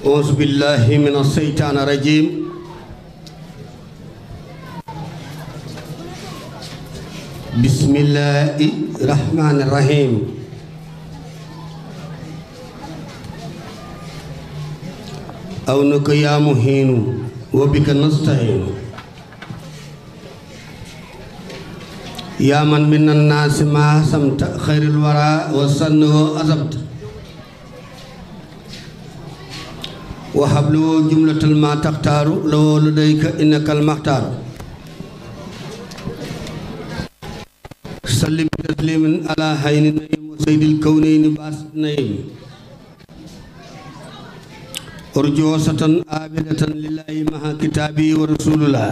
أعوذ بالله من الشيطان الرجيم بسم الله الرحمن الرحيم أونك يا مهين وبك نستعين يا من من الناس ما سمت خير الورى والسن وأزبت وهب له جملة ما تختار لو لديك إنك المختار سلم تسليما على حين النعيم وسيد الكونين باس النعيم أرجوسة عابدة لله مع كتابي ورسول الله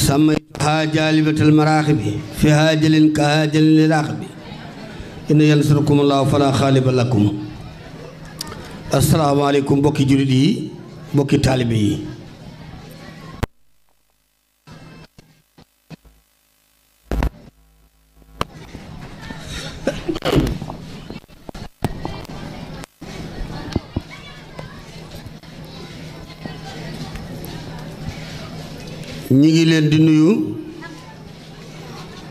سميتها جالبة المراقب في هاجل كهاجل لراقب إن ينصركم الله فلا غالب لكم asalaamaaleykum mbokki jullit yi mbokki taalibe yi ñi ngi leen di nuyu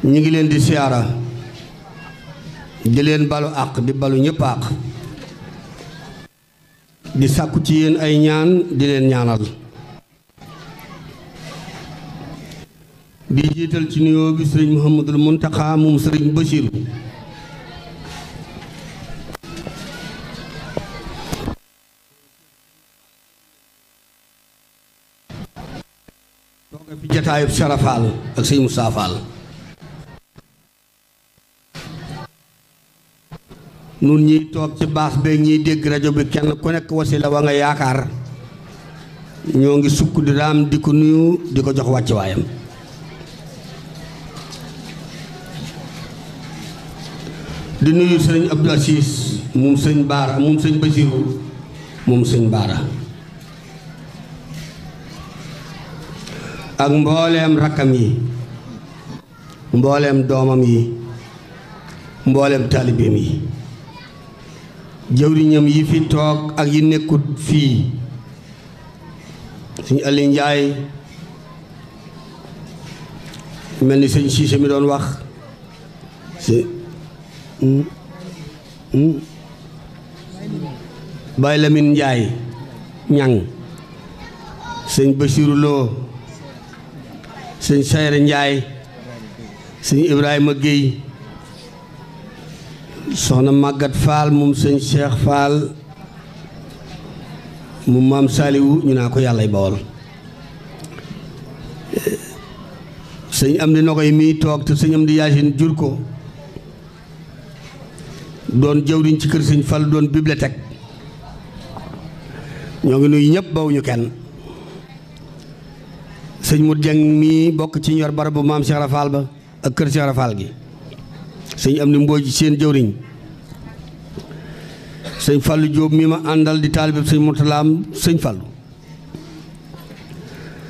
ñi ngi leen di siyaara di leen balu àq di balu ñëpp àq di sàkku ci yéen ay ñaan di leen ñaanal di jiital ci nuyoo bi sëriñ Muhammadul Muntaxa moom sëriñ Basiru tooga fi jataayub Sarafaal ak sëriñ Musaa Faal nun ñiy toog ci baas beeg ñiy dégg rajo bi kenn ku nekk wasila wa nga yaakaar ñoo ngi sukk di raam di ko nuyu di ko jox wàcc waayam di nuyu sëriñ Abdou Aziz moom sëñ Baara moom sëñ Basiru moom sëñ Baara ak mbooleem rakkam yi mbooleem doomam yi mbooleem taalibeem yi jëwriñam yi fi toog ak yi nekkut fii sëñ Ali Njaay mel ni sëñ Siise mi doon wax si Baay Lamin Njaay ñang sëñ Basiru Lo sëñ Sayre Njaay sëñ Ibrahima Géy soxna Màggat Faal moom sëñ Cheikh Faal mu maam Saaliwu ñu naa ko yàllay Bawol sëñ Amdi Nogoy mii toog te sëñ Amdi Yaasin jur ko doon jëwriñ ci kër sëñ Fall doon bibliothèque ñoo ngi nuyu ñëpp bawuñu kenn sëñ Mut Jeng mii bokk ci ñor barabu maam Cheikh Rafal ba ak kër Cheikh Rafal gi sëñ Amdi Mbooj seen jëwriñ sëñ Fallu Jóob mi ma àndal di taalibe sëñ Murtalaam sëñ Fallu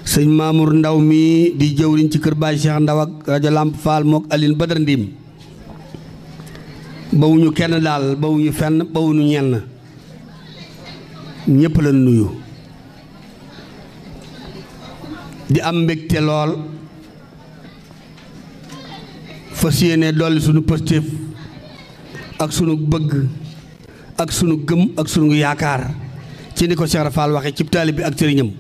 sëñ Mamour Ndaw mi di jëwriñ ci kër Baay Cheikh Ndaw ak rajo Lamp Fall mook Aline Badara Ndim bawuñu kenn daal bawuñu fenn bawuñu ñenn ñépp la nuyu di am mbégte lool fas yéene dolli sunu pëstéef ak sunu bëgg ak sunu gëm ak sunu yaakaar ci ni ko Cheikh Rafal waxe ci taalibe bi ak sëriñam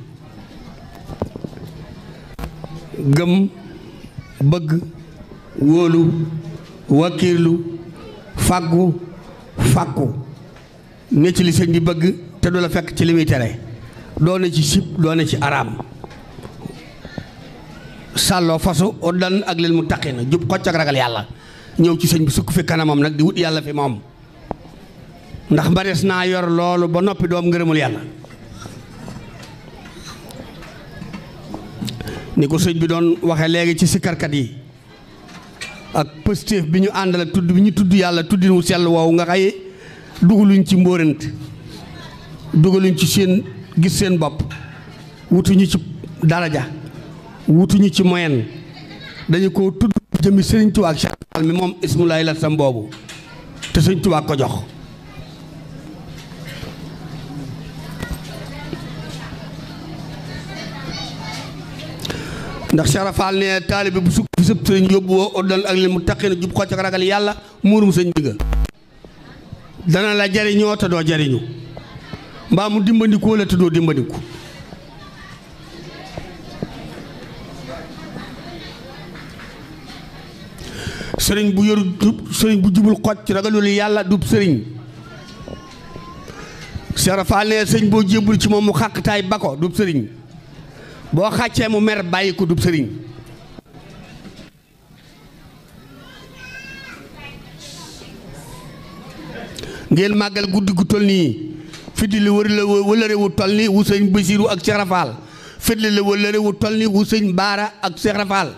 gëm bëgg wóolu wakiirlu fàggu fàkku ne ci li sëñ bi bëgg te du la fekk ci li muy tere doone ci sib doone ci araam sàlloo fasu oddan ak lil mu taqina jub xocc ak ragal yàlla ñëw ci sëñ bi sukk fi kanamam nag di wut yàlla fi moom ndax mbarees naa yor loolu ba noppi doom ngërëmul yàlla ni ko sëñ bi doon waxe léegi ci sikkarkat yi ak pëstéef bi ñu àndal ak tudd bi ñu tudd yàlla tuddin wu sell woowu nga xaye dugaluñ ci mbóorant dugaluñ ci seen gis seen bopp wutuñu ci daraja wutuñu ci moyen dañu ko tudd jëmi sëriñ Tuubaa ak Cheikh Fall mi moom ismulaay la sam boobu te sëriñ Tuubaa ko jox ndax Cheikh Rafal ne taalibe bu sukk fi sëb sëriñ yóbbu woo oddal ak li mu taqi na jub xocc ak ragal yàlla muurum sëñ bi nga dana la jariñoo te doo jariñu mbaa mu dimbandikoo la te doo dimbandiku sëriñ bu yoru sëriñ bu jubul xocc ragalul yàlla dub sëriñ Cheikh Rafal ne sëriñ boo jébbul ci moom mu xàqtaay ba ko dub sëriñ boo xàccee mu mer bàyyi ko dub sëriñ ngeen màggal guddi gu toll nii fiddi li wër la wëlëre wu toll nii wu sëñ Basiiru ak Cheikh Rafal fiddi la wëlëre wu toll nii wu sëñ Baara ak Cheikh Rafal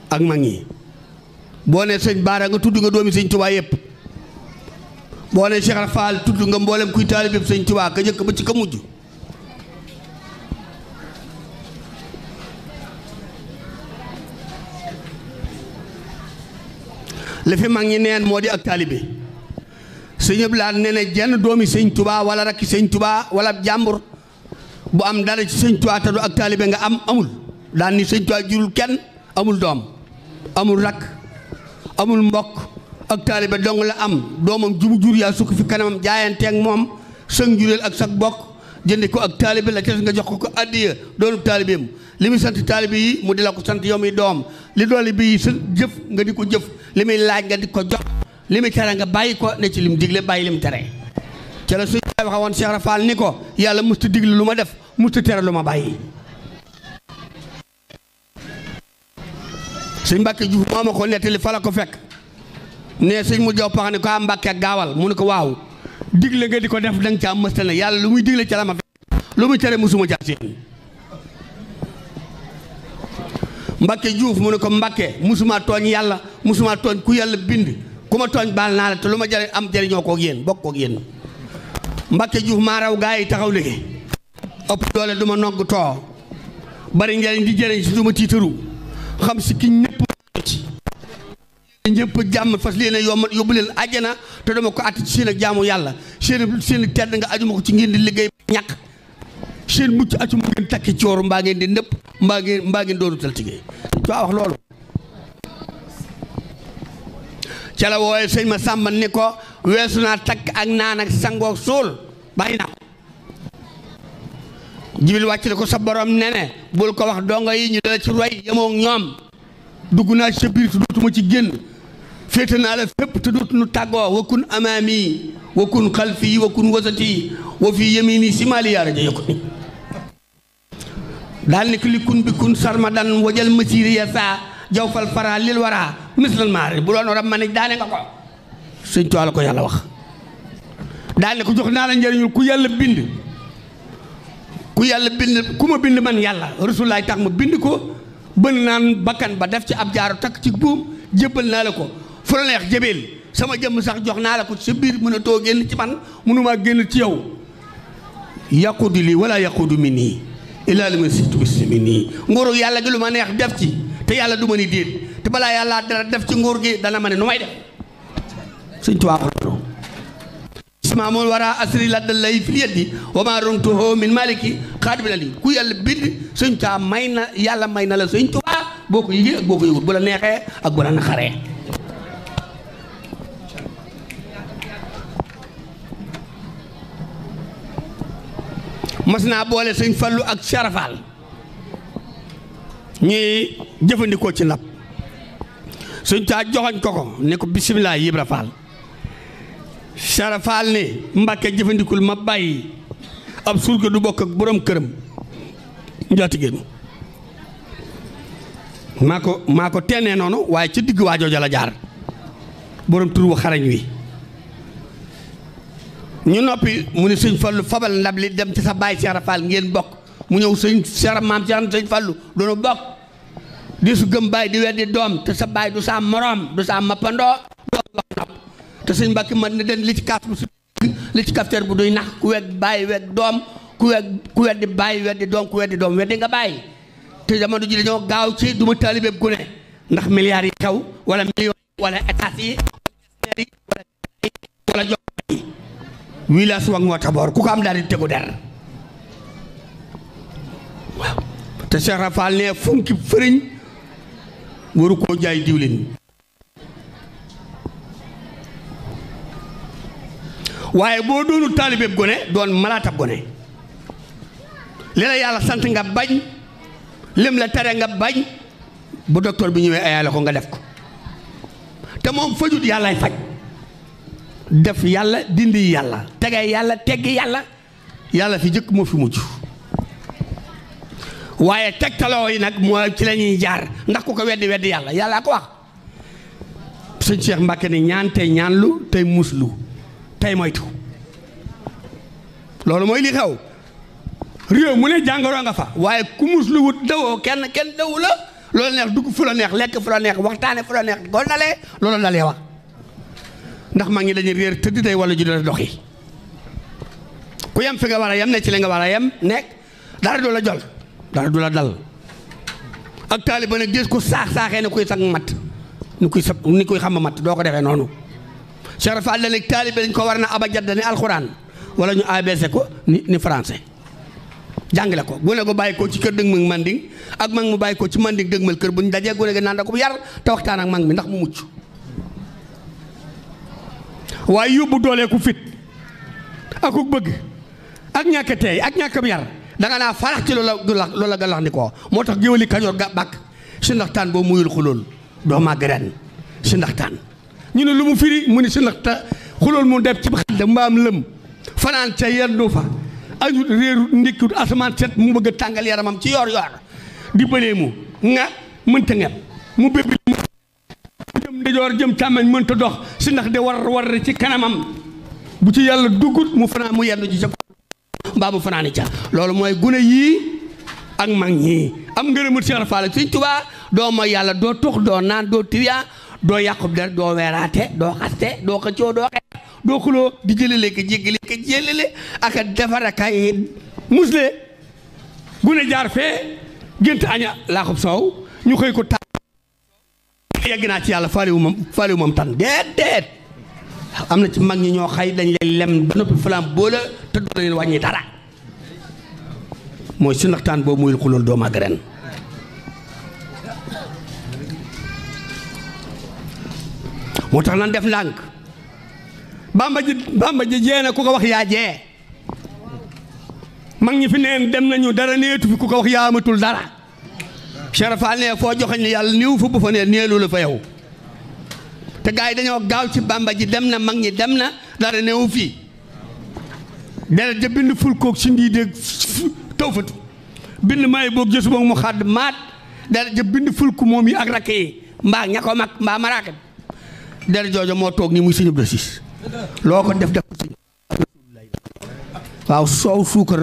ak mag ñi boo ne sëñ Baara nga tudd nga doomi sëñ Tuubaa yëpp boo ne Cheikh Rafal tudd nga mboolem kuy taalib yëpp sëñ Tuubaa ka jëkk ba ci ka mujj li fi mag ñi neen moo di ak taalibe sëñ Abdoulaye nee na jenn doomi sëñ Tuubaa wala rakki sëñ Tuubaa wala jàmbur bu am dara ci sëñ Tuubaa te du ak taalibe nga am amul daan ni sëñ Tuubaa jurul kenn amul doom amul rakk amul mbokk ak taalibe dong la am doomam jumu jur yaa sukk fi kanamam jaayanteeg moom sëng jureel ak sag bokk jëndi ko ak taalibe la ca nga jox ko addiya doonu taalibeem li muy sant taalibe yi mu di la ko sant yow mi doom li doole bi sa jëf nga di ko jëf li muy laaj nga di ko jox li muy tere nga bàyyi ko ne ci lim digle bàyyi lim tere ca la suñu waxe woon Cheikh Rafal ni ko yàlla musta digle lu ma def musta tere lu ma bàyyi sëñ Mbàkke Juuf moo ma ko nettali fa la ko fekk ne sëñ mu jaw pax ne ko am Mbàkke gaawal mu ne ko waaw digle nga di ko def danga ca mësta ne yàlla lu muy digle ca la ma fekk lu muy tere musuma jaar seen Mbàkke Juuf mu ne ko Mbàkke musuma tooñ yàlla musuma tooñ ku yàlla bind ku ma tooñ baal naa la te lu ma jariñ am jariñoo koog yéen bokk koog yéen Mbàkke Juuf maa raw gaa yi taxaw léegi ëpp doole du ma nogg too bari njariñ di jëriñ si du ma tiitaru xam si ki ñëpp ci ñëpp jàmm fas leen a yóbbu leen àjjana te dama ko àtt ci seen ak jaamu yàlla seen tedd nga ajuma ko ci ngeen di liggéey ñàkk seen mucc atu mu ngeen takki cooru mbaa ngeen di nëpp mbaa ngeen doonu tal tigéey coo wax loolu ca la wooye sëñ ma sàmba ni ko weesu naa takk ak naan ak sangoog suul bàyyi naa jibil wàcc ko sa borom nene bul ko wax dongo yi ñu dala ci roy yemoo ñoom dugg naa ci sa biir te dootuma ci génn féete naa la fépp te dootuñu tàggoo wakkun amaami wakkun xalfi wakkun wasati wa fi yamini simali yaa rajo yokku ni daal ni ko li kun bi kun sarmadan wajal masiri ya saa jaw fal fara lil wara mislal maari bu doon rab ma ne daane nga ko sëñ Tuubaa la ko yàlla wax daal ni ko jox naa la njëriñul ku yàlla bind ku ma bind man yàlla rasulaay tax ma bind ko bën naan bakkan ba def ci ab jaaru takk ci buum jébbal naa la ko fu la neex jëbeel sama jëmm sax jox naa la ko sa biir mën a too génn ci man mënumaa génn ci yow yaqudu lii wala yaqudu min nii illaa li ma situ bis min nii nguuru yàlla gi lu ma neex def ci te yàlla du ma ni déet te balaa yàlla dara def ci nguur gi dana ma ne nu may def sëñ Tuubaa ko loolu ismaamul wara asri la dal lay fil yeddi wa ma runtuhu min maliki xaadibil ali ku yàlla bind sëñ Tuubaa may na yàlla may na la sëñ Tuubaa boo ko yëgee ak boo ko yëgul bu la neexee ak bu la naqaree mas naa boole sëñ Fallu ak Cheikh Rafal ñuy jëfandikoo ci ndab sëñ Tuubaa joxoñ ko ne ko bisimilah Ibra Fall Cheikh Rafal ne Mbàkke jëfandikul ma bàyyi ab surga du bokk ak borom këram njaatigéen maa ko tennee noonu waaye ci digg waajooja la jaar borom tur wu xarañ wi ñu noppi mu ne sëñ Fallu fabal ndab li dem ci sa baay Cheikh Rafal ngeen bokk mu ñëw sëñ maam sëñ Fallu doonu bokk di su gëm baay di weddi doom te sa baay du sa moroom du sa mappandoo doom wax nopp te sëñ Mbàkke man ne den li ci kaaf bu su li ci kafteer bu duy nax ku wegg baay wegg doom ku weddi baay weddi doom ku weddi doom weddi nga baay te jamono ji dañoo gaaw ci duma taalibeeb gune ndax milliards yi xew wala millions wala états yi wala jox yi wilaas wag moo taboor ku ko am daal di tegu der waaw te Cheikh Rafal ne funki fëriñ waru koo jaay diwlin waaye boo doonu taalibeeb gone doon malaatab gone li la yàlla sant nga bañ lim la tere nga bañ bu docteur bi ñëwee ayaale ko nga def ko te moom fajut yàllaay faj def yàlla dindi yàlla tege yàlla teggi yàlla yàlla fi jëkk moo fi mujj waaye tegtaloo yi nag moo ci la ñuy jaar ndax ku ko weddi yàlla yàlla ko wax sëñ Cheikh Mbacke ni ñaan tey ñaanlu tey muslu tey moytu loolu mooy li xew réew mu ne jàngoro nga fa waaye ku muslu wut dawoo kenn dawu la loolu neex dugg fu la neex lekk fu la neex waxtaane fu la neex goo dalee loolu dalee wax ndax maa ngi dañuy réer tëdd tey wala ju dara doxi ku yem fi nga war a yem ne ci li nga war a yem nekk dara du la jol dara du la dal ak taaliba nag gis ko saaxee ni kuy sang mat ni kuy xam mat doo ko defee noonu Cheikh Rafal la léegi taaliba dañ ko war na aba jadda ni alxuraan wala ñu ABC ko ni français jàngale ko gune ko bàyyi ko ci kër dëgg mag manding ak mag mu bàyyi ko ci manding dëgmal kër bu ñu dajee gune gi naan da ko bu yar te waxtaan ak mag mi ndax mu mucc waaye yóbbu doolee ku fit ak ku bëgg ak ñàkk teey ak ñàkk yar danga naa farax ci loola galax ni ko moo tax géwéli Kajoor ga bàkk si ndaxtaan boo muyul xulool doo màgg ren si ndaxtaan ñu ne lu mu firi mu ni si ndaxta xulool mu def ci xadd mbaam lëm fanaan ca yendu fa ajut réeru ndikkut asamaan set mu bëgg a tàngal yaramam ci yor di bëlee mu nga mënta ngem mu bébbi mu jëm ndijoor jëm càmmeñ mënta dox si ndax de war ci kanamam bu ci yàlla duggut mu fanaan mu yendu ji ca mbaa mu fanaani ca loolu mooy gune yii ak mag ñii am ngërëmul Cheikh Rafal Sëñ Tuubaa doo mooy yàlla doo tux doo naan doo trian doo yàqub der doo weeraate doo xaste doo xëccoo doo xeex doo xuloo di jëlale ko jéggale ko jëlale ak a defar ak ay musle gune jaar fee gént aña laaxub soow ñu xëy ko ta yegg naa ci yàlla faaliwu moom tan déet am na ci mag ñi ñoo xay dañ lay lem ba noppi flam boola te doo leen wàññi dara mooy si ndaxtaan boobu muyul xulool doo màgg ren moo tax nan def ndànk bamba ji jeena ku ko wax yaa jee mag ñi fi neen dem nañu dara neetu fi ku ko wax yaa amatul dara Cheikh Rafal ne foo joxañ ne yàlla niw fa bu fa nee neelu la fa yow te gars yi dañoo gaaw ci bamba ji dem na mag ñi dem na dara neewu fii deret ja bind ful koog si ndii déeg taw fatu bind may boog jësu boog mu xadd maat deret ja bind ful ko moom yi ak rakk yi mbaa ña ko mag mbaa maraakat deret joojo moo toog nii muy sëñ Abdou Sis loo ko def ko sëñ waaw soow suukar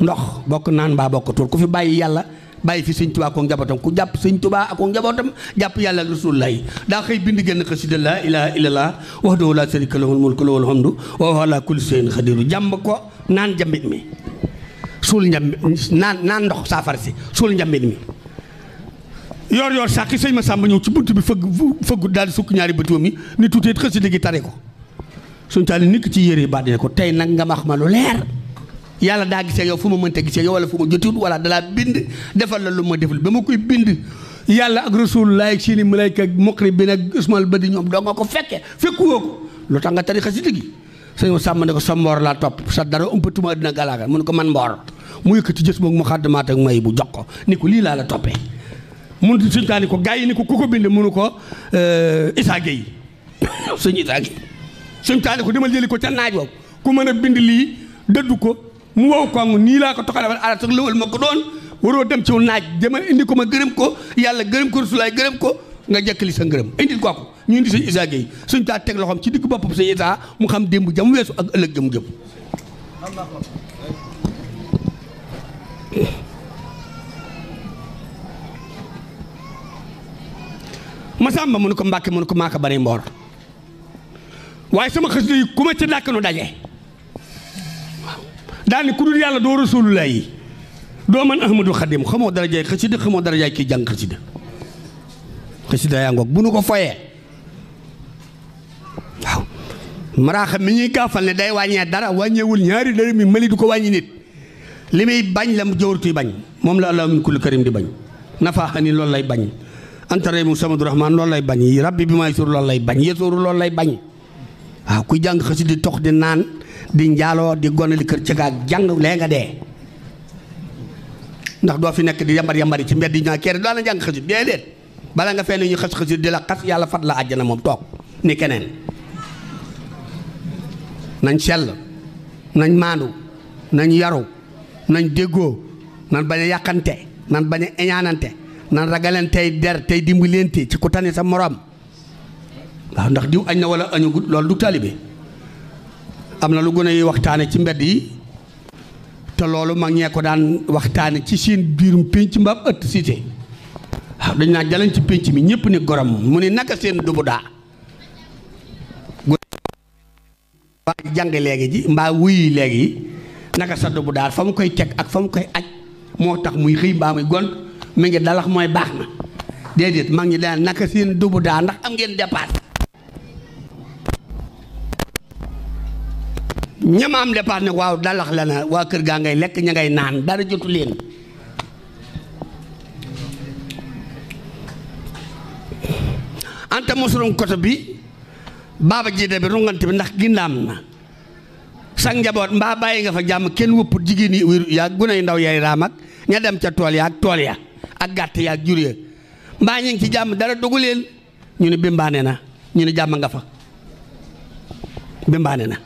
ndox bokk naan mbaa bokk tuur ku fi bàyyi yàlla bàyyi fi sëñ Tuubaa ak njabootam ku jàpp sëñ Tuubaa ak njabootam jàpp yàlla ak Rasulullaah daa xëy bind génn xasida laa ilaaha illallaah wahdahu laa shariika lahul mulku wa lahul hamdu wa huwa alaa kulli shay'in qadiir jàmb ko naan njambit mi suul njambit naan ndox saafara si suul njambit mi yor sàkki sëñ ma sàmba ñëw ci bunt bi fëggu daal di sukk ñaari bëtiwam yi ni tuuteet xasida gi tare ko suñ taali nikk ci yére baat ne ko tey nag nga wax ma lu leer yàlla daa gisee yow fu ma mënta gisee yow wala fu ma jotut wala dalaa bind defal la lu ma deful ba ma koy bind yàlla ak Rasulullaah ak seeni malaayka ak muqarrabiin ak ismal badi ñoom doo nga ko fekku woo ko lu tax nga tari xasida gi sëñ ma sàmba ne ko sa mboor laa topp sa dara ëmpatuma dina galaagal mu ne ko man mboor mu yëkkati jës moom mu xaddamaat ak may bu jox ko ni ko lii laa la toppee mun suñ taa ni ko gars yi ni ko ku ko bind munu ko Issa Gueye sëñ Issa Gueye suñ taa ni ko demal jëli ko ca naaj wow ku mën a bind lii dëddu ko mu wow koŋ nii laa ko toxale wala ala sax lëwal ma ko doon waroo dem ci naaj demal indi ko ma gërëm ko yàlla gërëm ko Rasulaay gërëm ko nga jëkkali sa ngërëm indil kooku ñu indi sëñ Issa Gueye suñ taa teg loxoom ci digg boppam sëñ Issa mu xam démb jam weesu ak ëllëg jëm Masamba mu ne ko Mbàkke mu ne ko maa ko bari mboor waaye sama xasida yi ku ma ca dàkk nu daje waaw daal ni ku dul yàlla doo Rasulullaah yi doo man Ahmadul Xadim xamoo dara jaay xasida xamoo dara jaay kii jàng xasida yaa ngoog bu nu ko foyee waaw maraaxam mi ñuy gaafal ne day wàññee dara wàññeewul ñaari dërëm mi mali du ko wàññi nit li muy bañ la mu jëwrutuy bañ moom la allah min kulli karim di bañ. nafaaxani loolu lay bañ. antare mu samadu rahmaan loolu lay bañ. rabbi bi may sur loolu lay bañ. yesooru loolu lay bañ. waaw kuy jàng xasi di tox di naan di njaaloo di gonali kër ca gaa jàng lee nga dee. ndax doo fi nekk di yambari ci mbedd yi ñaa kere doo na jàng xasi déedéet bala nga fenn ñu xas di la xas yàlla fat la àjjana moom toog ni keneen. nañ sell nañ maandu nañ yaru nañ déggoo nan bañ a yàqante nan bañ a eñaanante nan ragalantey der tey dimbalante ci ku tane sa morom. waaw ndax diw añ na wala añagut loolu du taalibe. am na lu gën a waxtaane ci mbedd yi te loolu mag ñee ko daan waxtaane ci seen biirum pénc mbaam ëtt cité. waaw dañ naa jalañ ci pénc mi ñëpp ni gorom mu ne naka seen dubu daa waa jàng léegi ji mbaa wuyi léegi naka sa dubu daa fa mu koy teg ak fa mu koy aj moo tax muy xëy mbaa muy gont mi ngi dalax mooy baax na déedéet mag ñi daan naka seen dubu daa ndax am ngeen dépasse. ñama am dépasse nag waaw dalax la na waa kër gaa ngay lekk ña ngay naan dara jotu leen. anta mosurum koto bi baaba jiite bi rungante bi ndax gindaam na sang njaboot mbaa bàyyi nga fa jàmm kenn wëpp jigéen yi wéru yaa gune yu ndaw yaay raam ak ña dem ca tool ya ak tool ya ak gàtt ya ak jur ya mbaa ñu ngi ci jàmm dara dogu leen ñu ne bimbaane na ñu ne jàmm nga fa bimbaane na.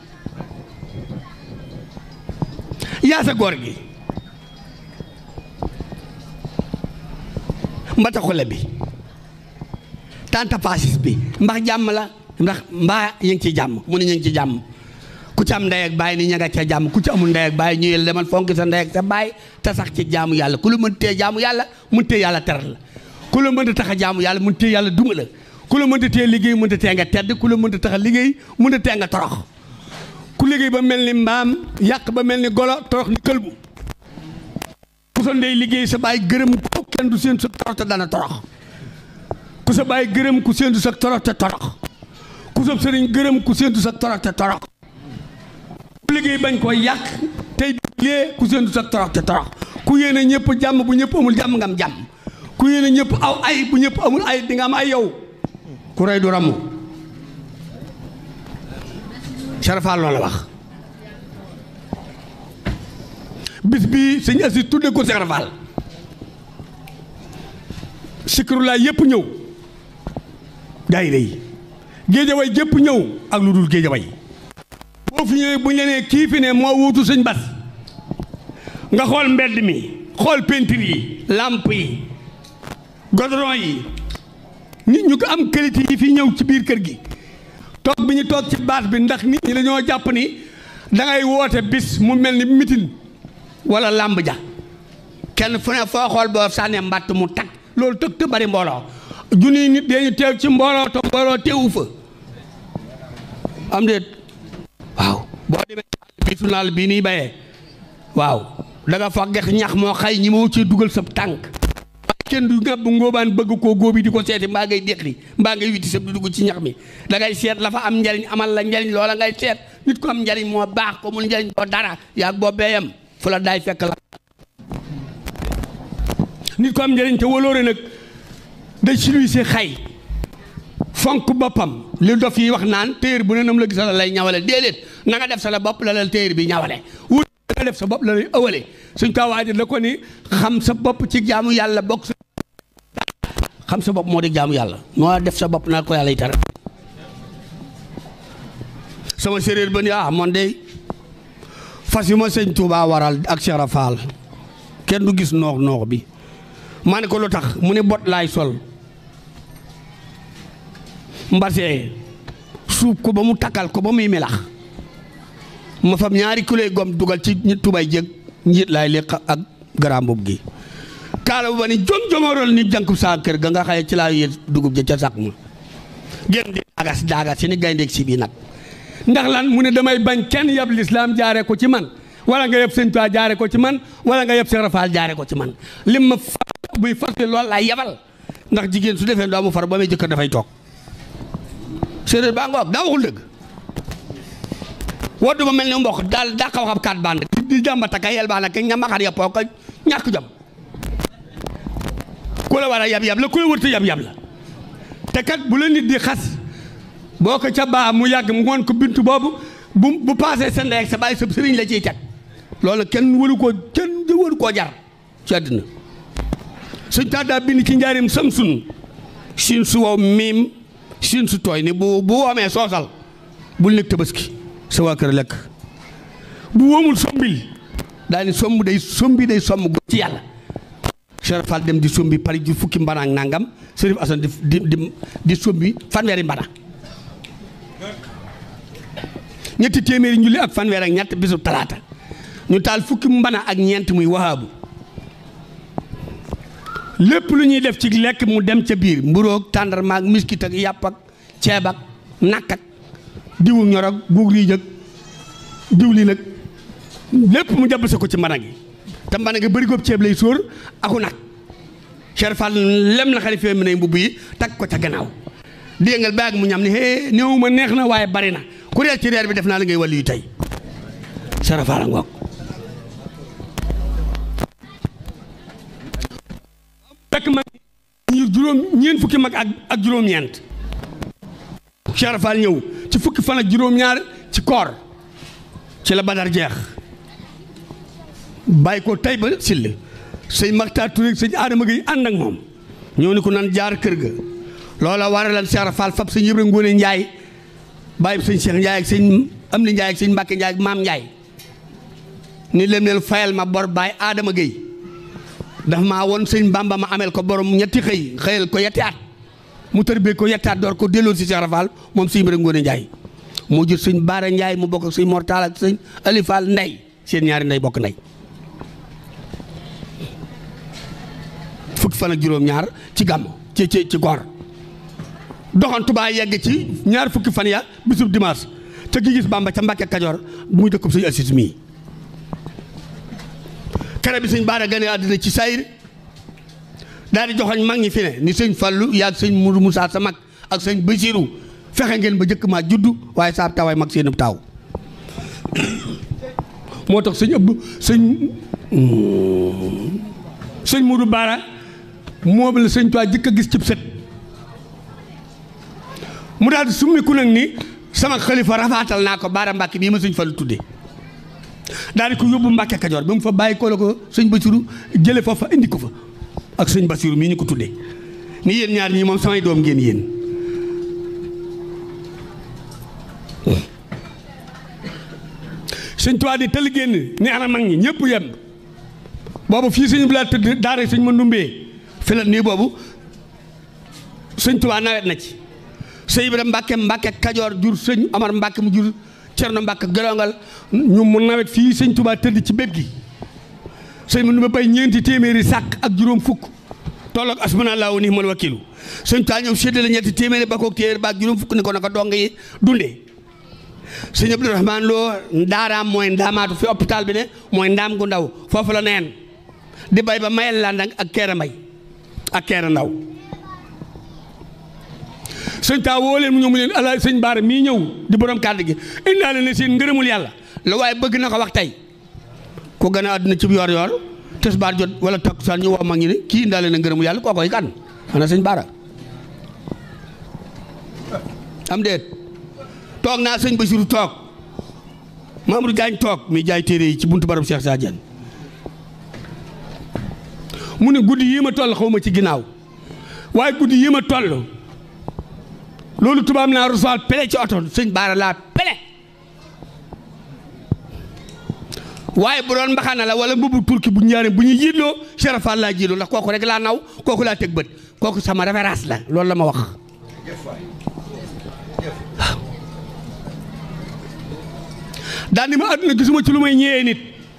yaasa góor gi mbata xule bi tanta pasis bi mbax jàmm la ndax mbaa ñu ngi ci jàmm mu ne ñu ngi ci jàmm ku ci am ndey ak baay ni ña nga ca jàmm ku ci amul ndey ak baay ñu yel demal fonk sa ndey ak sa baay te sax ci jaamu yàlla ku la mën tee jaamu yàlla mën tee yàlla teral la ku la mën a tax a jaamu yàlla mën tee yàlla duma la ku la mën a tee liggéey mën a tee nga tedd ku la mën a tax a liggéey mën a tee nga torox ku liggéey ba mel ni mbaam yàq ba mel ni golo torox ni këlbu ku sa ndey liggéey sa baay gërëm ko kenn du seen sa torox te dana torox ku sa baay gërëm ku séentu sa torox te torox ku sa sëriñ gërëm ku séentu sa torox te torox ku liggéey bañ koo yàq tey lee ku séentu sa torox te torox ku yéene ñëpp jàmm bu ñëpp amul jàmm nga am jàmm ku yéene ñëpp aw ay bu ñëpp amul ay di nga am ay yow ku rey du ramu Sarafaal loolu la wax bis bi sëñ Asi tudde ko Sarafaal sikrulaay yëpp ñëw daayira yi géejaway gépp ñëw ak lu dul géejaway boo fi ñëwee bu ñu la nee kii fi ne moo wuutu sëñ Bas nga xool mbedd mi xool peinture yi lamp yi goudron yi nit ñu ko am qualité yi fi ñëw ci biir kër gi toog bi ñu toog ci baas bi ndax nit ñi dañoo jàpp ni dangay woote bis mu mel ni mitin wala làmb ja kenn fu ne foo xool boo sànnee mbàtt mu tag loolu tëg te bari mbooloo junniy nit dañu teew ci mbooloo te mbooloo teewu fa am déet waaw boo demee bi sunaal bii nii bayee waaw da nga fa gex ñax moo xay ñi moo ci dugal sa tànk waaye kenn du ngàbb ngóobaan bëgg koo góobi di ko seeti mbaa ngay déqli mbaa ngay witi sab di dugg ci ñax mi da ngay seet la fa am njariñ amal la njariñ loola ngay seet nit ko am njariñ moo baax ko mul njariñ doo dara yaag boo beeyam fu la daay fekk la nit ko am njariñ te waloore nag day siluy xay fonk boppam li dof yi wax naan téer bu ne nam la gisal lay ñawale déedéet na nga def sa la bopp la la téer bi ñawale wut nga def sa bopp la lay ëwale suñ ko waajal la ko ni xam sa bopp ci jaamu yàlla bokk xam sa bopp moo di jaamu yàlla moo def sa bopp naa ko yàlla yi tar sama séeréer ba ni man de fas yu ma sëñ Touba waral ak Cheikh Rafal kenn du gis noox noox bi ma ne ko lu tax mu ne bot laay sol mbasee suub ko ba mu takkal ko ba muy melax ma fam ñaari kiloy gom dugal ci tubay jëg njiit laay lekk ak garaam boobu gi kaala bu ba ni jom jomoral ni jànku saa kër ga nga xaye ci laa yéet dugub ja ca sax ma génn di daagas si ni gayndeeg si bii nag ndax lan mu ne damay bañ kenn yab lislaam jaare ko ci man wala nga yeb sëñ Tuubaa jaare ko ci man wala nga yeb Seex Rafaal jaare ko ci man lim ma buy fase loolu laay yebal ndax jigéen su defee doomu far ba may jëkkër dafay toog séeréer baa ngoog daa waxul dëgg woddu ma mel ni mbokk daal daa xaw xam kaat band di jàmbata ka yel baa nag ña maxar ya poo ko ñàkk jom ku la war a yab la ku la wërta yab la te kat bu la nit di xas boo ko ca baa mu yàgg mu ngoon ko bintu boobu bu paasee sa ndey ak sa baay sa sëriñ la ciy teg loolu kenn waru koo jar ci àddina suñ taa daa bind ci njaarim samsun siin su wow miim siin su tooy ni bu woomee soosal bul nekk tabaski sa waa kër lekk bu woomul sombil daal ni sombi day somm gu ci yàlla Cheikh Fall dem di sombi pari ji fukki mbana ak nangam Sërif Asan di sombi fanweeri mbana ñetti téeméeri njulli ak fanweer ak ñett bisu talaata ñu taal fukki mbana ak ñeent muy wahaabu lépp lu ñuy def ci lekk mu dem ca biir mburoog tàndarma ak miskit ak yàpp ak ceeb ak nakk ak diwu ñor ak guug riij ak diwli nag lépp mu jàpp sa ko ci mbana gi te mbana gi bëri góob ceeb lay sóor aku nag Cheikh Fall lem na xalifa mi ne mbubb yi tag ko ca gannaaw déngal baag mu ñam ni hee néew ma neex na waaye bari na ku reer ci reer bi def naa la ngay wàllu yu tey Cheikh Fall a ngoog fekk mag ñeent fukki mag ak juróom-ñeent Cheikh Fall ñëw ci fukki fan ak juróom-ñaar ci koor ci la Badar jeex bàyyi ko tey ba sill sëñ Maxtaar Touré sëñ Adama Gueye ànd ak moom ñëw ni ko nan jaar kër ga loola waralal Cheikh Fall fab sëñ Ibra Ngoone Njaay bàyyi sëñ Cheikh Njaay ak sëñ Amdi Njaay ak sëñ Mbàkke Njaay ak maam Njaay ni leen leen fayal ma bor baay Adama Gueye daf maa woon sëñ Bamba ma amel ko borom ñetti xëyal ko yetti at mu tërbee ko yetti at door ko delloo si Cheikh Fall moom sëñ Ibra Ngoone Njaay moo jur sëñ Baara Njaay mu bokk ak sëñ Mortal ak sëñ Ali Fall ndey seen ñaari ndey bokk ndey fukki fan ak juróom-ñaar ci gàmm ci goor doxantu baa yegg ci ñaar fukki fan ya bisub dimanche te ki gis Bamba ca Mbàkke Kajoor muy dëkkub sëñ Asis mii kere bi sëñ Baara gane àddina ci sayir daal di joxoñ mag ñi fi ne ni sëñ Fallu yaag sëñ Mudu Musaa sa mag ak sëñ Basiru fexe ngeen ba jëkk maa juddu waaye saab tawaay mag seen taaw moo tax sëñ Mudu Baara moom la sëñ Tuubaa jëkk a gis cib set mu daal di summiku nag ni sama xalifa rafaatal naa ko Baara Mbàkke bii ma sëñ Fallu tudde daal di ko yóbbu Mbàkke Kajoor bi mu fa bàyyi ko la ko sëñ Basiru jële foofa indi ko fa ak sëñ Basiru mii ñu ko tudde ni yéen ñaar ñii moom samay doom ngeen yéen sëñ Tuubaa di tëll génn ni ana mag ñi ñëpp yem boobu fii sëñ bi laa tëdd daara sëñ ma ndumbee fi la nii boobu sëñ Tuubaa nawet na ci sëñ Ibra Mbàkke Kajoor jur sëñ Amar Mbàkke mu jur Cerno Mbàkke Gelongal ñu mu nawet fii sëñ Tuubaa tëdd ci bépp gi sëñ ma ndumbe bay ñeenti téeméeri sàq ak juróom fukk tolloog asmanallaahu wa ni'mal wakiilu sëñ Tuubaa ñëw séddale ñetti téeméeri ba koog téeméeri ba ak juróom fukk ni ko naka dong yi dundee sëñ Abdourahmane Lo ndaaraam mooy ndaamaatu fi hôpital bi ne mooy ndaam gu ndaw foofu la neen di bay ba mayel landang ak keera mbay ak keera ndaw sëñ taa woo leen mu ñëw mu leen ala sëñ Baara mii ñëw di borom kàddu gi indaale ne seen ngërëmul yàlla la waaye bëgg na ko wax tey ku gën a àdduna ci yor yor tisbaar jot wala takkusaan ñu woo mag ñi ne kii indaale na ngërëmul yàlla koo koy kan ana sëñ Baara am déet toog naa sëñ Basiru toog Mamadou Diagne toog mi jaay téere yi ci buntu barab Cheikh Sadiane mu ne guddi yii ma toll xaw ma ci ginnaaw waaye guddi yii ma toll loolu tubaab naa recevoir pele ci oto sëñ Baara laa pele waaye bu doon mbaxana la wala mbubu turki bu ñaaree bu ñu jiitloo Cheikh Fall laa jiitloo ndax kooku rek laa naw kooku laa teg bët kooku sama référence la loolu la ma wax daal ni ma àdduna gisuma ci lu may ñëwee nit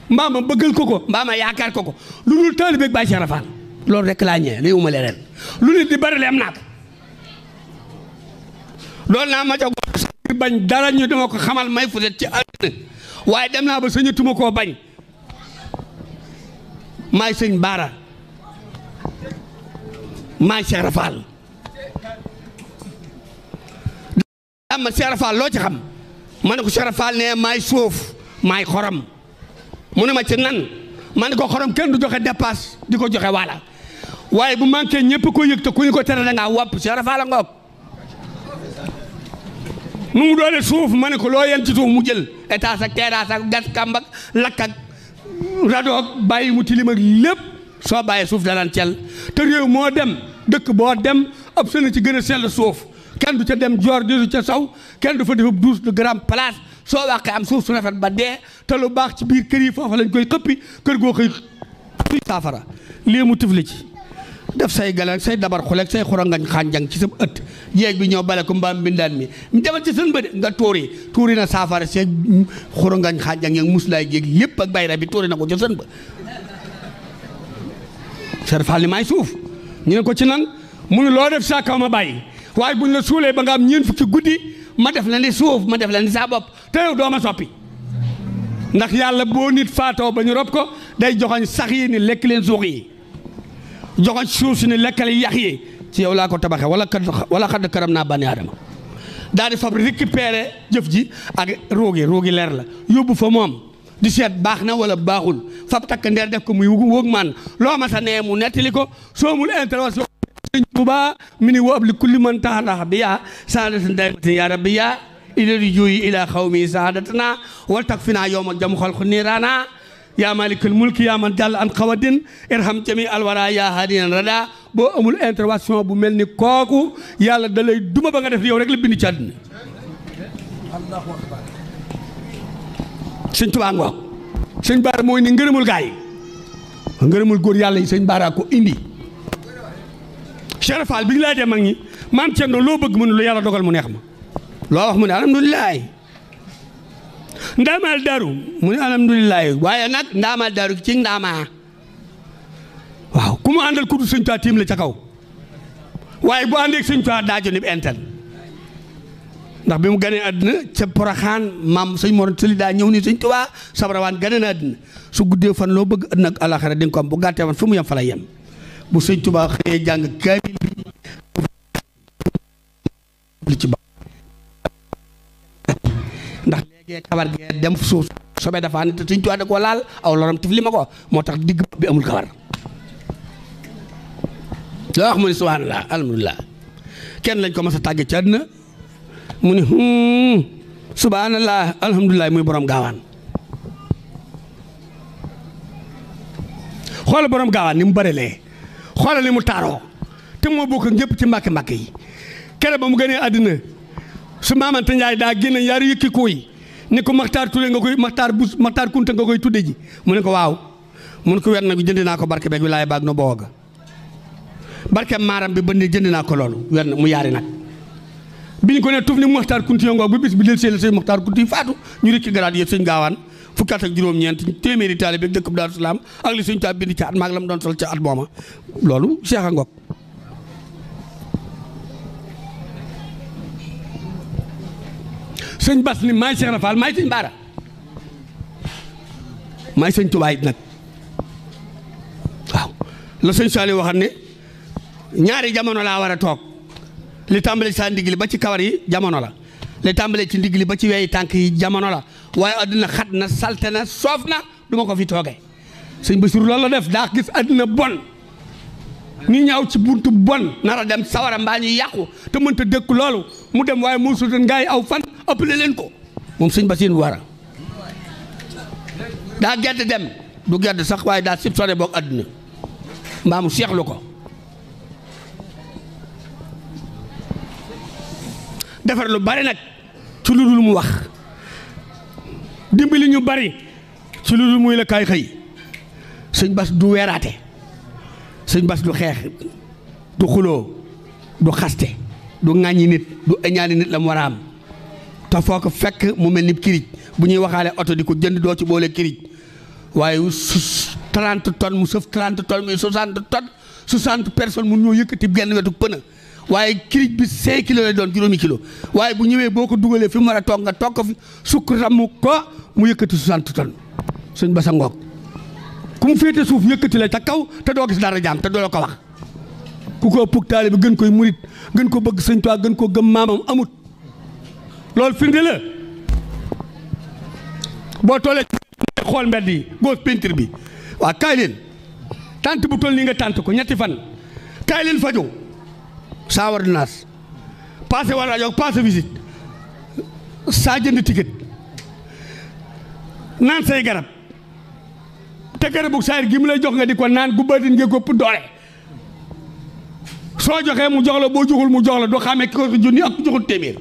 mbaa ma bëggal ko mbaa ma yaakaar ko lu dul taalibe Baay Cheikh Fall loolu rek laa ñëwee léegi ma leneen lu nit di bari le am naa ko doon naa ma jox bañ dara ñu dama ko xamal may fu ci àdduna waaye dem naa ba sañatuma koo bañ maay sëñ Baara maay Cheikh Fall ma Cheikh Fall loo ci xam ma ne ko Cheikh Fall ne maay suuf maay xorom mu ne ma ci nan ma ne ko xorom kenn du joxe dépasse di ko joxe walla waaye bu manqué ñëpp ko yëg te ku ñu ko tere da ngaa wopp Cheikh Rafa la ngoog nu mu doole suuf ma ne ko loo yen ci suuf mu jël étage ak terrasse ak gas kàmb ak lakk ak radoog bàyyi mu tilim ak lépp soo bàyyee suuf danaan cel te réew moo dem dëkk boo dem ab sëna ci gën a sell suuf kenn du ca dem joor du ca saw kenn du fa def douche de grande place soo waxee am suuf su rafet ba dee te lu baax ci biir kër yi foofa lañ koy xëppi kër goo koy saafara lii mu tifli ci def say galan say dabar xuleeg say xurangañ xànjang ci sa ëtt jeeg bi ñëw bale ko mbaam mbindaan mi demal ci sën ba de nga tuuri na saafara see xurangañ xànjang yeeg muslaay jéeg lépp ak bayra bi tuuri na ko ci sën ba serfal li maay suuf ñu ne ko ci nan mu ne loo def saa kaw ma bàyyi waaye buñ la suulee ba nga am ñeent fukki guddi ma def la ni suuf ma def la ni saa bopp te yow doo ma soppi ndax yàlla boo nit faatoo ba ñu rob ko day joxoñ sax yi ni lekk leen suux yi joxoñ suuf si ni lekkale yax yi ci yow laa ko tabaxee wala xadd karam naa bani aadama daal di fab récupérer jëf ji ak roogi leer la yóbbu fa moom di seet baax na wala baaxul fab takk ndeer def ko muy wóog man loo ma sa nee mu nettali ko soo mul intervention sëñ Tuubaa mi ni woob li kulli man taxalax bi yaa saadatan daymatin yaa rabbi yaa ila di juyi ila xawmi saadatana wal tak fi naa yow ma jam xol xu niiraana yaa malikal mulki yaa man jàll an xawadin irham jami alwara yaa hadiyan rada boo amul intervention bu mel ni kooku yàlla da lay duma ba nga def yow rek la bind ci àddina sëñ Tuubaa ngoog sëñ Baara mooy ni ngërëmul gaa yi ngërëmul góor yàlla yi sëñ Baara ko indi Cheikh Fall bi ñu laajee mag ñi maam Thierno loo bëgg mu ne lu yàlla dogal mu neex ma loo wax mu ne alhamdulilah ndaamal daru mu ne alhamdulilah waaye nag ndaamal daru ci ndaamaa waaw ku mu àndal ku dul sëñ Tuubaa tiim la ca kaw waaye bu àndeeg sëñ Tuubaa daa joni enten ndax bi mu ganee àddina ca Poroxaan maam sëñ Mor Sali daa ñëw ni sëñ Tuubaa sabrawaan ganee na àddina su guddee fan loo bëgg àddina ak alaxira di nga ko am bu gàttee fan fu mu yem fa lay yem bu sëñ Tuubaa xëyee jàng kaamil bi li ci ba ndax léegi kawar gee dem suuf sobe dafa ne te sëñ Tuubaa da koo laal aw loram tif li ma ko moo tax digg bi amul kawar loo wax mu ne subhanallah alhamdulilah kenn lañ ko mas a tàgge ci àddina mu ni subhanallah alhamdulilah muy borom gaawaan xoolal borom gaawaan ni mu bërelee xoolal ni mu taaroo te moo bokk ñëpp ci mbàkke yi kere ba mu gënee àddina su maamante Njaay daa génne yaari yëkki kuy ni ko Maxtaar Ture nga koy Maxtaar Kunta nga koy tudde ji mu ne ko waaw mu ne ko wer na jënd naa ko barke beeg wilaay baag no booga barke maaram bi ba ne jënd naa ko loolu wer na mu yaari nag bi ñu ko ne tuf ni Maxtaar Kunti yongo bu bis bi del seela sëñ Maxtaar Kunti faatu ñu rekki garaat yëpp sëñ gaawaan fukki at ak juróom-ñeent téeméeri taalibe bi dëkk Daaru Salaam ak li sëñ Tuubaa bind ci at maag la mu doon sol ca at mooma loolu Cheikh a ngoog sëñ Bas ni maay Cheikh Rafal maay sëñ Baara maay sëñ Tuubaa it nag waaw la sëñ Saliou waxam ne ñaari jamono laa war a toog li tàmbale ci saa ndigli ba ci kawar yi jamono la li tàmbale ci ndigli ba ci weyi tànk yi jamono la waaye adduna xat na salte na soof na du ma ko fi toogee sëñ Bassirou loolu la def daa gis adduna bon ni ñaaw ci buntu bon nar a dem sawara mbaa ñuy yàqu te mënta dëkk loolu mu dem waaye moo sutan gaa yi aw fan ëppale leen ko moom sëñ Bassirou wara daa gedd dem du gedd sax waaye daa sib sone boog adduna mbaa mu seexlu ko defar lu bari nag ci lu dul mu wax dimbali ñu bari ci lu dul muy la kaay xëy sëñ Bass du weeraate sëñ Bass du xeex du xuloo du xaste du ŋàññi nit du añaani nit la mu war a am te foo ko fekk mu mel ni kirij bu ñuy waxaale oto di ko jënd doo ci boole kirij waaye 30 tonnes mu sëf 30 tonnes muy 60 tonnes 60 personnes mun ñoo yëkkati genn wetu pëna waaye kirij bi 5 kilos lay doon juróomi kilo waaye bu ñëwee boo ko dugalee fi mu war a toog nga toog ko fi sukk ramu ko mu yëkkati 60 tonnes sëñ Bass a ngoog ku mu féete suuf yëkkati la ca kaw te doo gis dara jaam te doo la ko wax ku ko ëpp taalibe bi gën koy murit gën ko bëgg sëñ Tuubaa gën ko gëm maamam amut loolu firnde la boo tollee xool mbedd yi góos peinture bi waa kaay leen tànt bu toll nii nga tànt ko ñetti fan kaay leen fajoo sans ordonnance passé war rajo passé visite saa jënd ticket naan say garab te garabu saayir gi mu lay jox nga di ko naan gubbatin nga ko doole soo joxee mu jox la boo joxul mu jox la doo xamee ki ko junni ak joxul téeméer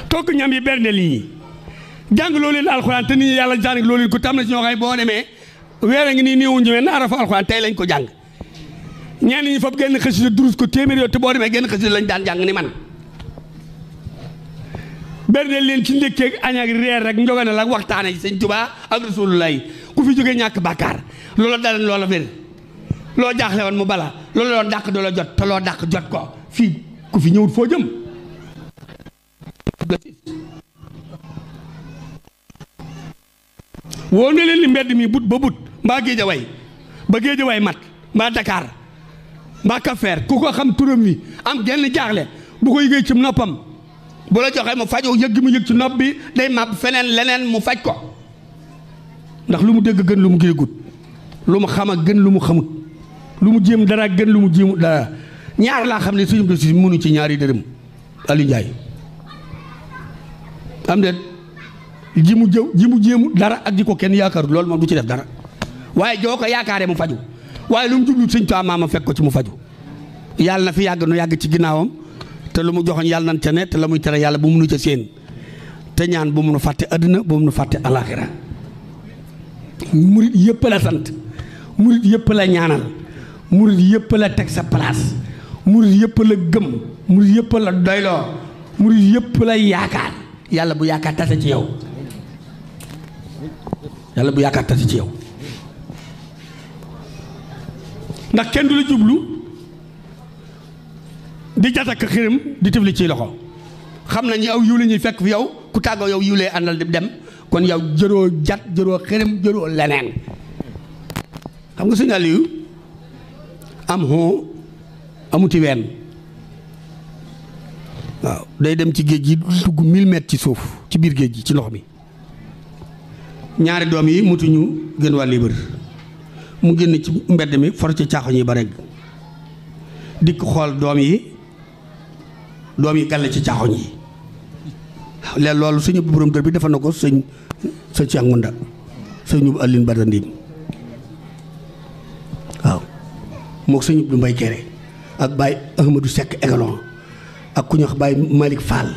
togg ñam yi berndeel yi jàng loo leen alxuraan te nit ñi yàlla jàng loo leen ko tam na ci ñoo xam boo demee weer a ngi nii néewuñu ñëwee na arafa alxuraan tey lañ ko jàng ñenn ñi fab genn xasida durus ko téeméer yoo te boo demee genn xasida lañ daan jàng ni man berndeel leen ci ndékkeeg añ ak reer rek njoganal ak waxtaane Sëñ Tuubaa ak Rasulullaay ku fi jógee ñàkk bàkkaar loola dalan loola wér loo jaaxle woon mu bala loolu doon dàq doo la jot te loo dàq jot ko fii ku fi ñëwut foo jëm woo na leen li mbedd mi but ba but mbaa Géejawaay ba Géejawaay mat mbaa Dakar mbaa Kafeer ku ko xam turam wi am genn jaaxle bu ko yëgee ci noppam bu la joxee mu faj yëg gi mu yëg ci nopp bi day màbb feneen leneen mu faj ko ndax lu mu dégg gën lu mu géegut lu mu xam ak gën lu mu xamut lu mu jéem dara gën lu mu jéemut dara ñaar laa xam ne suñu dosi si mënu ci ñaari dërëm Aliou Ndiaye am de ji mu jéemu dara ak ji ko kenn yaakaaru loolu moom du ci def dara waaye joo ko yaakaaree mu faju waaye lu mu jublu Sëñ Tuubaa maama fekk ko ci mu faju yàlla na fi yàgg nu yàgg ci ginnaawam te lu mu joxoon yàlla nan ca ne te la muy tere yàlla bu mu nu ca seen te ñaan bu mu nu fàtte àddina bu mu nu fàtte alaaxira murit yëpp la sant murit yëpp la ñaanal murit yëpp la teg sa place murit yëpp la gëm murit yëpp la doyloo murit yëpp la yaakaar yàlla bu yaakaar tase ci yow yàlla bu yaakaar tase ci yow ndax kenn du la jublu di jataka xiram di tëfli ci loxo xam nañu aw yiw la ñuy fekk fi yow ku tàggoo yow yiw lay àndal di dem kon yow jëroo jat jëroo xiram jëroo leneen xam nga Sëñ Aliou am xoo amuti ween waaw day dem ci géej gi dugg 1000 mètres ci suuf ci biir géej gi ci ndox mi ñaari doom yi mutuñu gën waa libre mu génn ci mbedd mi for ci caaxoñ yi ba rek dikk xool doom yi gàll ci caaxoñ yi léegi loolu suñu borom kër bi defa na ko sëñ Cheikh Ngunda sëñ Aline Badara Ndim waaw mook sëñ du Mbay Kéré ak Baye Ahmadou Seck Egalon ak ku ñu wax Baye Malick Fall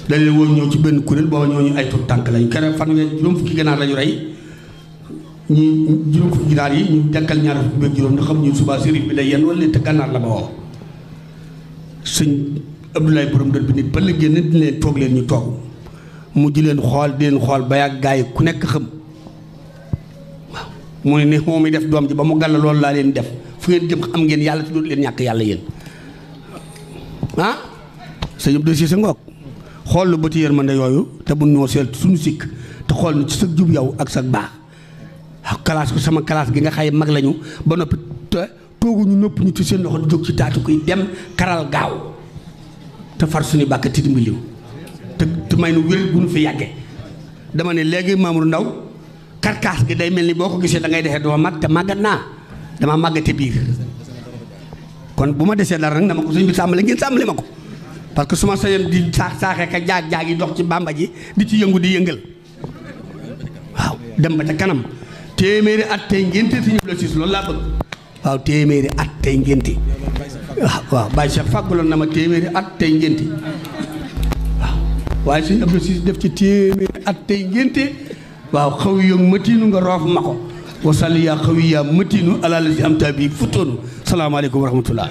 dañ leen woo ñëw ci benn kuréel booba ñooñu ay tur tànk lañu kere fanweer juróom fukki ganaar lañu rey ñi juróom fukki ginaar yi ñu dekkal ñaar fukki beeg juróom ndax xam ñu subaa sérif bi day yenn wala te gànnaar la ba woo sëñ Abdoulaye borom dër bi nit ba la génn di leen toog leen ñu toog mu di leen xool ba yàgg gaa yi ku nekk xam waaw mu ne moom mi def doom ji ba mu gàll loolu laa leen def fu ngeen jëm am ngeen yàlla te dootu leen ñàkk yàlla yéen ah sëñ Abdou Cissé ngoog xool lu bëti yërmande yooyu te bu noo seel suñu sikk te xool ni ci sa jub yow ak sa baax classe ko sama classe gi nga xay mag lañu ba noppi tooguñu nëpp ñu ci seen loxo di jóg ci taatu koy dem karal gaaw te far suñu bàkk ti dimbaliw te may nu wér bu nu fi yàggee dama ne léegi Mamour Ndaw karkaas gi day mel ni boo ko gisee da ngay defee dama mag te màggat naa dama màggate biir kon bu ma desee dara nag dama ko suñ bi sàmmale ngeen sàmmale ma ko parce que su ma sañoon di saaxee ka jaag yi dox ci bàmba ji di ci yëngu di yëngal waaw dem ba ca kanam téeméeri at tey ngénte si ñëpp la siis loolu laa bëgg waaw téeméeri at tey ngénte waaw Baye Cheikh fàggaloon na ma téeméeri at tey ngénte waaw waaye suñu Abdou Siis def ci téeméeri at tey ngénte waaw xaw yi yoog mëtiinu nga roof ma ko wasali yaa xaw yi yaa mëtiinu alal si am ta bi futtoonu salaamaaleykum wa rahmatullah